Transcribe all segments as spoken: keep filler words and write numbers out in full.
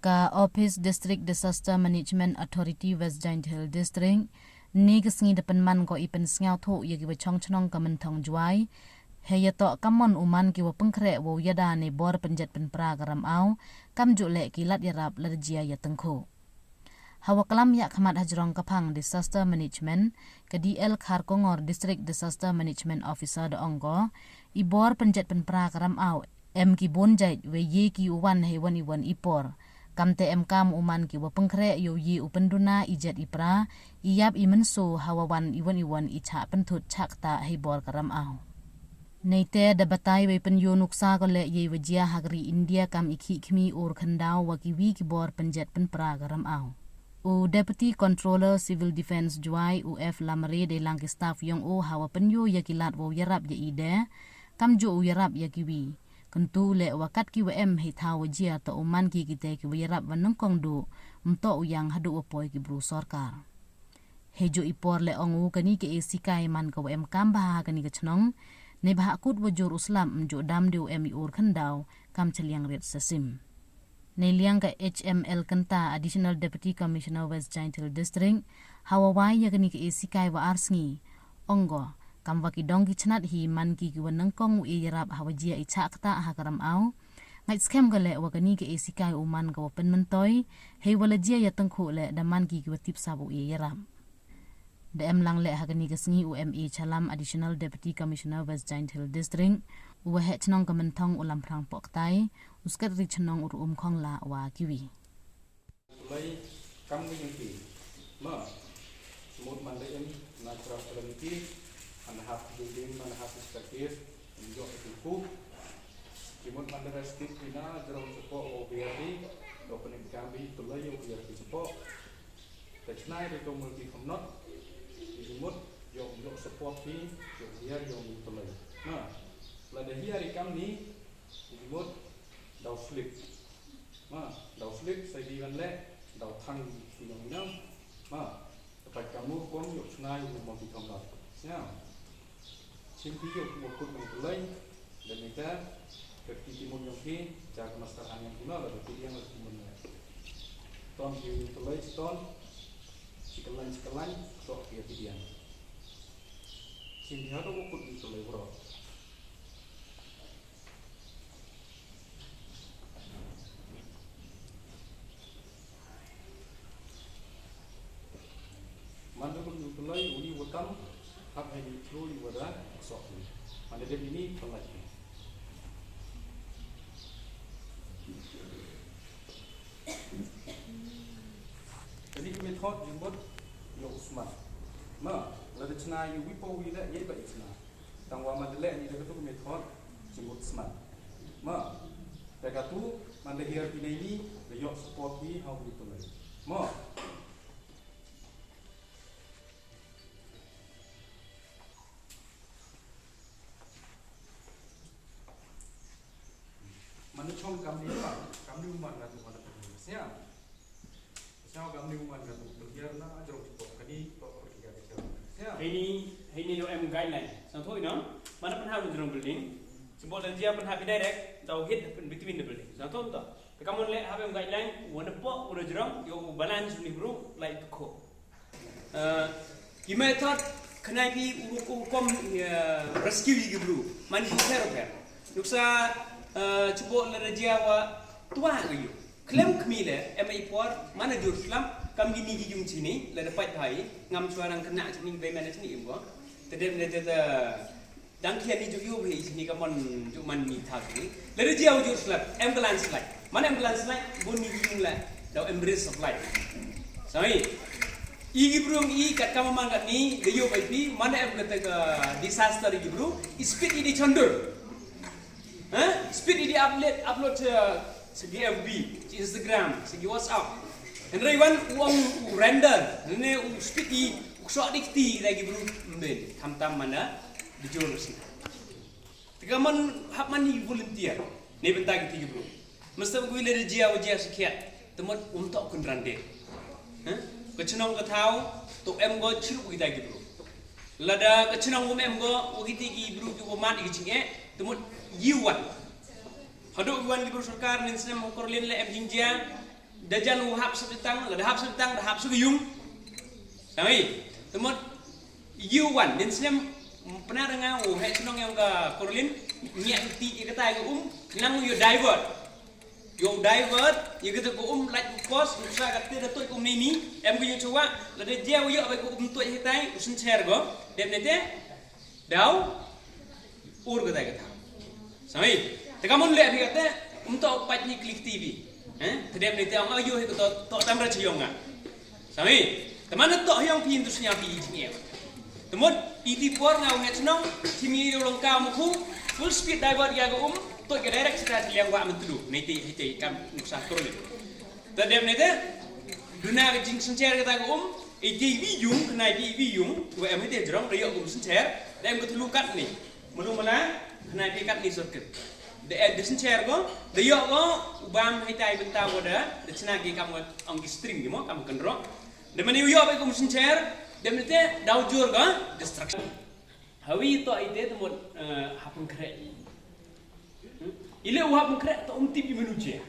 Ka Office District Disaster Management Authority West Jaintia Hills District, ni ka sngi da pynman ko i pynsngewthuh ya ki wa chong chnong ka Mynthong Jwai, hei ya toh kamon u man ki wa pynkhreh wow yada nei bor pynjet pynpra ka Ramaw, kamjooh leh ki lad yarap lada jia ya tyngkhuh. Hawa klam ya khmat hajrong ka phang Disaster Management, ka D L Kharkongor District Disaster Management Officer da ong ko, i bor pynjet pynpra ka Ramaw em ki bun jait, wei ye ki u wan hei wan i wan i por. Kamte em kam u man ki wa pynkhreh yow ye u pynduna i jet i pra, i yap i mynsaw hawa wan i wan i wan i chah pynthut chah ktah hei bor ka Ramaw. Neite da batai wei pynyoo nuksa ko leh yei wa jia ha ka ri India kam i khih khmi ur khyndaw wa ki wi ki bor pynjet pynpra ka Ramaw. U Deputy Controller Civil Defence Jwai u F Lamare dei lang ki staff yong u hawa pynyoo ya ki lad wow yarap ya i de, kamjooh u yarap ya ki wi. Kyntu leh wa kat ki wa em hei thaw wa jia toh u man ki kite ki wa yarap wa nyngkong duh, ym toh u yang haduh wa poi ki bru sorkar. Hei jooh i por leh ong u kani ka esikai man ka wa em kam bha ha kani ka chnong, neibhah kut wa jur u slap ym jooh dam de u em i ur khyndaw, kam chaliang rit sa sim. Neiliang ka H M L Kynta, Additional Deputy Commissioner West Jaintia Hills District, hawa wai ya kani ka esikai wa ar sngi, ong ko, kam wa ki dong ki chnat hi man ki ki wa nyngkong u e yarap hawa jia i chah ktah ha ka Ramaw. Ngait skhem ko leh wa kani ka esikai u man ka wa pynmyntoi, hei wa la jia ya tyngkhuh leh da man ki ki wa tip sap u e yarap. Da em lang leh ha kani ka sngi u M A Chalam, Additional Deputy Commissioner West Jaintia Hills District, u waheh chnong ka Mynthong u Lamphrang Poktai, u Secretary chnong u Ruum Khongla wa ki wi. Lai kam ka yung ki. Ma, smut man da em, na krap ka lang ki, man hap building, man hap staircase, yung yok ka ku. Ki mut man da restit ki na, jrong support o B R D, do penik kambi, tulai o B R D support. Te chnai re ko multi kham not, ki mut, yung, yung support ki, yung hiar, yung tulai. Na, lada hiar i kam ni, ki mut, daw slip. Ma, daw slip, sa ki wan le, daw thang ki nong nong. Ma, te pat kamu kong, yung chnai, yung multi kham not. Ya. Chim pi yow ku wa kut nong tulai, da mita, ka ki timun yong ki, cha ka master han yong ki no, la da ki yang la ki mun ya. Ton ki yong tulai, ton, chikalan, chikalan, sok ki ya ki yang. Chim pi hado wa kut nong tulai bro. Man da kut nong tulai, uni wa kam, hap hei ni tru i wa da, sok ni. Man da dep ini, pelaj ni. Jadi ka method jingmut, yow u smat. Ma, lada chna yow wi pa wi le, ye ba i chna. Tang wa man da leh ni da ka tu ka method, jingmut smat. Ma, da ka tu, man da hiar ki nei ni, da yow support ki, hau wi tu le. Ma. Manu chong kam ni ma, kam ni man ka tu mana tu siam. Siam kam ni man ka tu, tu hiar na, jrong tu kani, tu kani ka siam. Siam. Hei ni, hei ni do em guideline. Sang thoi no, mana pynhap jrong building. Chibol dan jia pynhap direct, daw hit between the building. Sang thoi to. Te kammon le hap em guideline, wana pok, wana jrong, yow balance ni bru, like ko. Eh, ki method, khnai phi u rukom, eh, rescue yi ki bru. Man ki pher pher. Nuksa, eh, chibok la da jia wa twa ka yow. Khlem khmi le, em i por, man a jur slap, kam ki ni ki yung chini, la da pait phai, ngam chwa nang kena chini, bei man chini im ko. Te dem le te te, Dang khian ni ju yoh hi chini kammon ju man ni thak ni. Lada jia u ju slap, em ka landslide. Man em ka landslide, bun ni yung la, daw embrace of life. Sai. I ki bru i kat kam man kat ni, da yoh bai pi, man em ka te ka disaster i ki bru, i speed i di chondur. Ha? Speed i di upload, upload, uh, segi F B, segi Instagram, segi WhatsApp. Hynrei wan u ong u render, ne u speed i, u ksok di kti, da ki bru, mben, tam tam man da, di jor si. Te kammon hap man ni volunteer, ne bynta ki ti ki bru. Mesti bagi le da jia wa jia sakhiat, te mut um tok kun rande. Ha? Ka chnong ka thaw, to em go chirup ki ti ki bru. Lada ka chnong um em go, wa ki ti ki bru ki wa mat ki ching e, te mut yi wan. Hadooh wan ki bru sorkar, nin snem hokor lin le em jingjia, Da jan u hap sa tang, da hap sa tang, da hap sa yung. Sami, temot, you wan, din snem, pernah dengar u heh chnong yong ka Korlin, ngiak ti i kata ka um, nang u divert. Yow divert, ya kata ka um, lait u kos, u sa kata da toit ka um ni ni, em ka yung chawa, la da jia u yoh bai ka um toit hitai, u syncher ko, dep ne te, daw, ur kata kata. Sami, te ka mon le phi kata, um toh pat ni klik T V. Eh, te dep ne te, ong ayo hi ka toh, toh tam ra chi yong nga. Sami, te man toh yong phi, industry phi, jing em. Temot, iti por nga u heh chnong, timi u long ka mu khu, full speed divert ya ka um, toh ka direct sa ta liang wa mentulu, ne te, te kam nuksa Korlin. Te dep ne te, duna ka jing syncher kata ka um, iti wi yung, kena iti wi yung, wa em ite jrong, da yoh ka um syncher, da em ka tulu kat ni. Malu mala, kena iti kat ni circuit. Da em da syncher ko, da yoh ko, u bam hitai bynta ko da, da chna ki kam ko ong ki string ki mo, kam kynrok. Da mani u yoh bai ka um syncher, da mani te daw jur ka destruction. Hawi toh ite temot, eh, hap pynkhret. Hmm? Ile u hap pynkhret toh um tip i manu jia.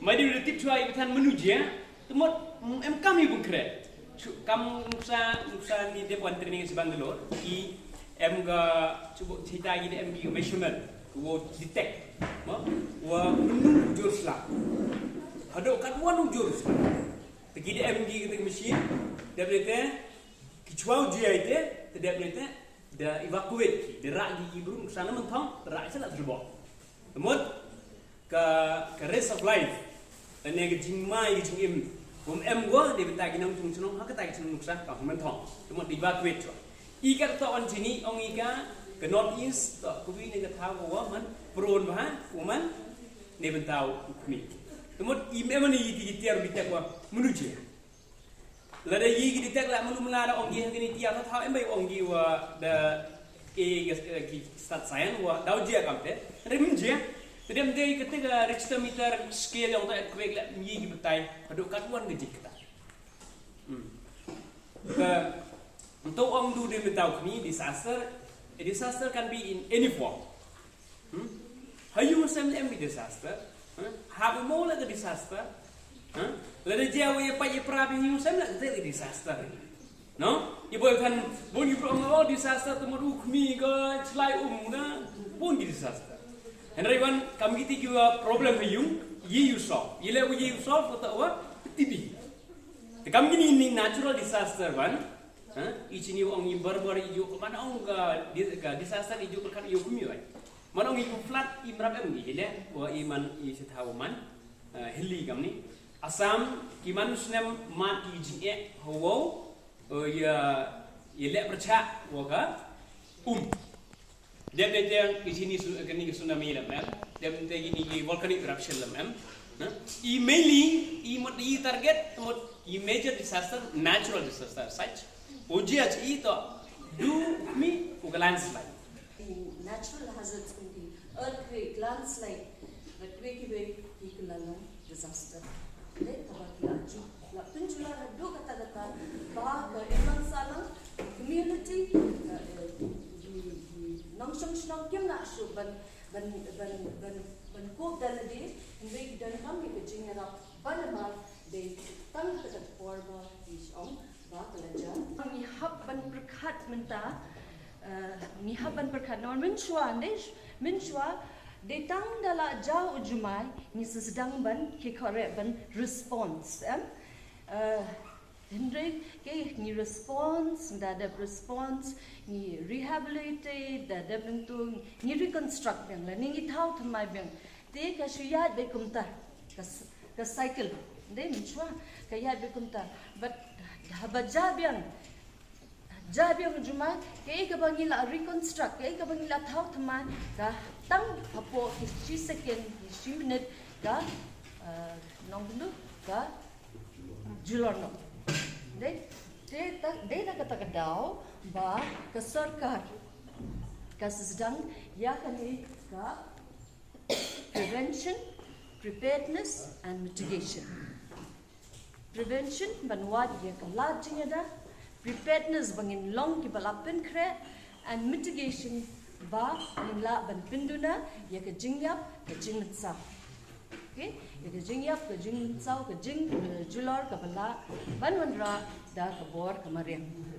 Madi u tip chwa i bthan manu jia, temot, mm, em kam i pynkhret. Chu, kam nuksa, nuksa ni dep wan training sa Bangalore. I em ka, chubo chita i em ki measurement. Wo detect. Mo? Wa manu jur slap. Hadooh katwan u jur slap. Te ki da em ki kata ka machine, dep ne te, ki chwa u jia ite, te dep ne te, da evacuate ki, da rah ki ki bru, nuksa na mynthong, da rah ki sa la tyrbo. Temot, ka, ka race of life, lane ka jingmai ka jingim, um em ko, da bynta ki nongchong chnong, ha kata ki chnong nuksa, ka mynthong. Temot da evacuate chwa. I ka toh wan chini, ong i ka, ka North East, toh, kawi ne ka thaw ko wa man, prone bha, wa man, ne bynta u khmi. Temot, i em man i ti ki tiar bi tek wa, manu jia. Lada yi ki detect la manu mna da ong ki ha kini tiar thaw em bai ong ki wa da e ki, eh, ki stad sayan wa daw jia kam te. Rim jia. Te dem de kata ka Richter meter scale yong ta earthquake la yi ki batai. Hadooh katwan ka jia kata. Hmm. Ka, to ong du de metaw kini disaster. A disaster can be in any form. Hmm? Ha yung sem em ki disaster. Hmm? Ha bu mo la ka disaster. Hmm? La da jia wa ya pa ya pra bi yung sem la ka disaster. No? I boi kan bun ki bro ngo disaster, temot u khmi ka chlai um na, bun ki disaster. Hynrei wan kam ki ti ki wa problem ha yung, yi u solve. Yi le u yi u solve ko ta wa T B. Te kam kini ni natural disaster wan. Ha? I chini ong i barbar i ju, man ong ka di-, ka disaster i ju berkat i ju kumi wai. Man ong i ju flood i mrap em di hile, wa i man i sitha wa man, eh, hilli kam ni. Assam, ki man snem mat i jing e, ho wow, eh, ya, ya le percha, wa ka, um. Dem de te ki chini su-, kini ki tsunami lam em. Dem de kini ki volcanic eruption lam em. Na? I mainly, i mot i target, mot i major disaster, natural disaster, such. Uji ach i to, du mi u ka landslide. Natural hazards kundi, earthquake, landslide, earthquake ki be ki kula long disaster. Le, kaba ki la ju, la pynjula hadooh katta katta, ba ka imlang salang, community, ka, eh, ki, ki nongshong shnong kim la shu ban, ban, ban, ban, ban cope da lade, hynrei ki donkam ki ka jingyarap, ba namar, de, tang ka por ba, ki shong, ba ka la ja. Ngi hap ban pyrkhat mynta, eh, ngi hap ban pyrkhat, nor mynshwa, de, mynshwa, de tang da la ja u jumai, ngi sdang ban, ki kore ban response, em? Eh, hynrei ke ngi response, da dep response, ngi rehabilitate, da dep ntu, ngi reconstruct biang la, ngi thaw thymmai biang. Te ka shu yaid be kumta, ka s-, ka cycle. De mynshwa, ka yaid be kumta. But haba ja biang, ja biang jumai, ke kaba ngi la reconstruct, ke kaba ngi la thaw thymmai, ka tang hapoh ki shi second, ki shi minute, ka, eh, nong bindu, ka julor noh. De, de ta, de na kata ka daw, ba ka sorkar ka sdang ya kani ka prevention, preparedness and mitigation. Prevention, ban wad ya ka lad jingyada, preparedness ba ngin long ki ba la pynkhreh, and mitigation ba ngin lah ban pynduna ya ka jingyap, ka jingmynsah. ya ka jingyap, ka jingsaw, ka jing, eh, julor ka ba lah ban wanrah da ka bor ka mariang.